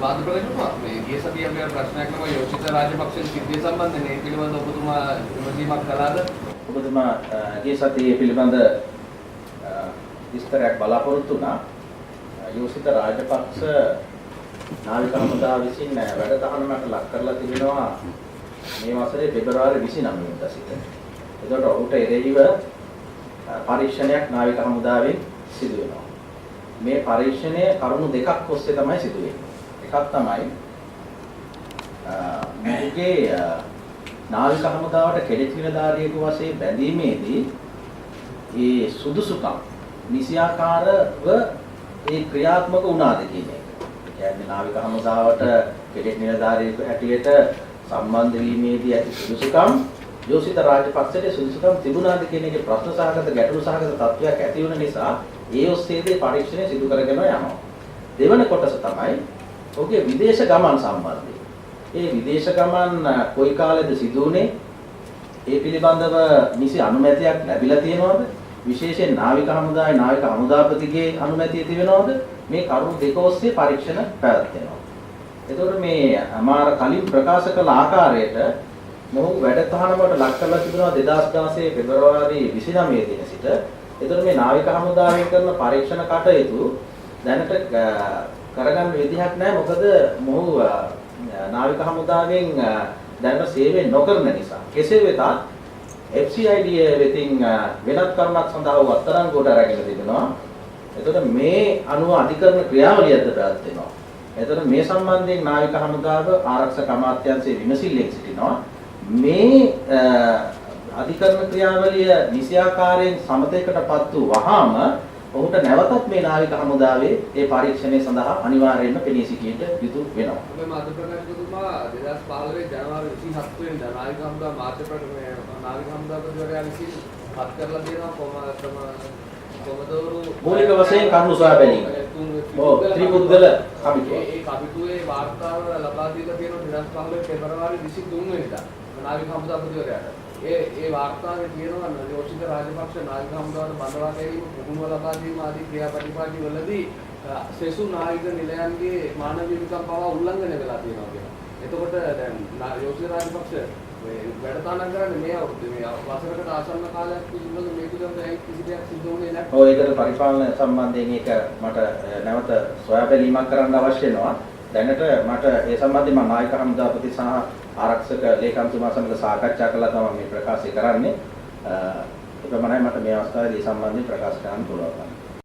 මාධ්‍ය මේ ගිය සතියේ අපි ප්‍රශ්නයක් නම යෝෂිත රාජපක්ෂගේ සිද්ධිය සම්බන්ධයෙන් ඒ පිළිබඳව ඔබතුමා විමසීමක් කළාද? ඔබතුමා ගිය සතියේ පිළිබඳ විස්තරයක් බලාපොරොත්තු වුණා. යෝෂිත රාජපක්ෂ නාවික හමුදාව විසින් වැඩ තහනමට ලක් කරලා තිබෙනවා මේ වසරේ පෙබරවාරි 29 වෙනිදා සිට. එතකොට ඔහුට එරෙහිව පරීක්ෂණයක් නාවික හමුදාවෙන් සිදු වෙනවා. මේ පරීක්ෂණය කරුණු දෙකක් ඔස්සේ තමයි සිදු වෙන්නේ. එකක් තමයි මොහුගේ නාවික හමුදාවට කෙඩෙට් නිලධාරියෙකු වශයෙන් බැඳීමේදී ඒ සුදුසුකම් නිසියාකාරව ඒ ක්‍රියාත්මක වුණාද කියන එක. ඒ කියන්නේ නාවික හමුදාවට කෙඩෙට් නිලධාරියෙකු හැටියට සම්බන්ධ වීමේදී ඇති සුදුසුකම් යෝෂිත රාජපක්ෂට සුදුසුකම් තිබුණාද කියන එකේ ප්‍රශ්න සහගත, ගැටලු සහගත තත්ත්වයක් ඇති වුණ නිසා ඒ ඔස්සේදී පරීක්ෂණය සිදු කරගෙන යනවා. දෙවන කොටස තමයි ඔහුගේ විදේශ ගමන් සම්බන්ධයෙන්. ඒ විදේශ ගමන් කොයි කාලෙද සිදු වුණේ? ඒ පිළිබඳව නිසි අනුමැතියක් ලැබිලා තියෙනවද? විශේෂයෙන් නාවික හමුදාවේ නාවික හමුදාපතිගේ අනුමැතිය තිබෙනවද? මේ කරුණු දෙක ඔස්සේ පරීක්ෂණ පැවැත්වෙනවා. එතකොට මේ අමාර කලින් ප්‍රකාශ කළ ආකාරයට මොහු වැඩ තහනමට ලක් කරලා තිබෙනවා 2016 පෙබරවාරි 29 දින සිට. එතකොට මේ නාවික හමුදාවෙන් කරන පරීක්ෂණ කටයුතු දැනට කරගන්න විදිහක් නැහැ. මොකද මොහු නාවික හමුදාවෙන් දැනට සේවය නොකරන නිසා. කෙසේ වෙතත් FCID වෙතින් වෙනත් කරුණක් සඳහා ඔහු අත්අඩංගුවට අරගෙන තිබෙනවා. එතකොට මේ අනුව අධිකරණ ක්‍රියාවලියක්ද පැවැත්වෙනවා. එතකොට මේ සම්බන්ධයෙන් නාවික හමුදාව ආරක්ෂක අමාත්‍යාංශයේ විමසිල්ලෙන් සිටිනවා. මේ අධිකරණ ක්‍රියාවලිය නිසියාකාරයෙන් සමතයකටපත් වූ වහාම ඔහුට නැවතත් මේ නාවික හමුදාවේ ඒ පරීක්ෂණය සඳහා අනිවාර්යයෙන්ම පෙනී සිටියට යුතු වෙනවා. ඔබ මාධ්‍ය ප්‍රකාශකතුමා 2015 ජනවාරි 27 වෙනිදා නාවික හමුදා මාධ්‍ය නාවික හමුදාපතිවරයා විසින් පත් කරලා තියෙනවා කොමදෝරු මූලික වශයෙන් කරුණු සොයා බැලීම. ඔව්, ත්‍රිපුද්ගල කමිටුව. ඒ කමිටුවේ වාර්තාව ලබා දීලා තියෙනවා 2015 පෙබරවාරි 23 වෙනිදා නාවික හමුදාපතිවරයාට. ඒ ඒ වාර්තාවේ තියෙනවා යෝෂිත රාජපක්ෂ නාවික හමුදාවට බඳවා ගැනීම, පුහුණුව ලබා දීම ආදී ක්‍රියාපටිපාටි වලදී සෙසු නාවික නිලයන්ගේ මානව හිමිකම් පවා උල්ලංඝනය වෙලා තියෙනවා කියලා. එතකොට දැන් යෝෂිත රාජපක්ෂ මේ වැඩ තහනම් කරන්නේ මේ අවුරුද්දේ, මේ වසරකට ආසන්න කාලයක් පිළිබඳව මේ පිළිබඳව ඇයි කිසි දෙයක් සිදු වුණේ නැත්නම්? ඔව්, ඒකට පරිපාලන සම්බන්ධයෙන් ඒක මට නැවත සොයා බැලීමක් කරන්න අවශ්‍ය වෙනවා. දැනට මට ඒ සම්බන්ධයෙන් මම නාවික හමුදාපති සහ ආරක්ෂක ලේකම්තුමා සමග සාකච්ඡා කළා තමයි මේ ප්‍රකාශය කරන්නේ. එපමණයි මට මේ අවස්ථාවේදී ඒ සම්බන්ධයෙන් ප්‍රකාශ කරන්න පුළුවන්.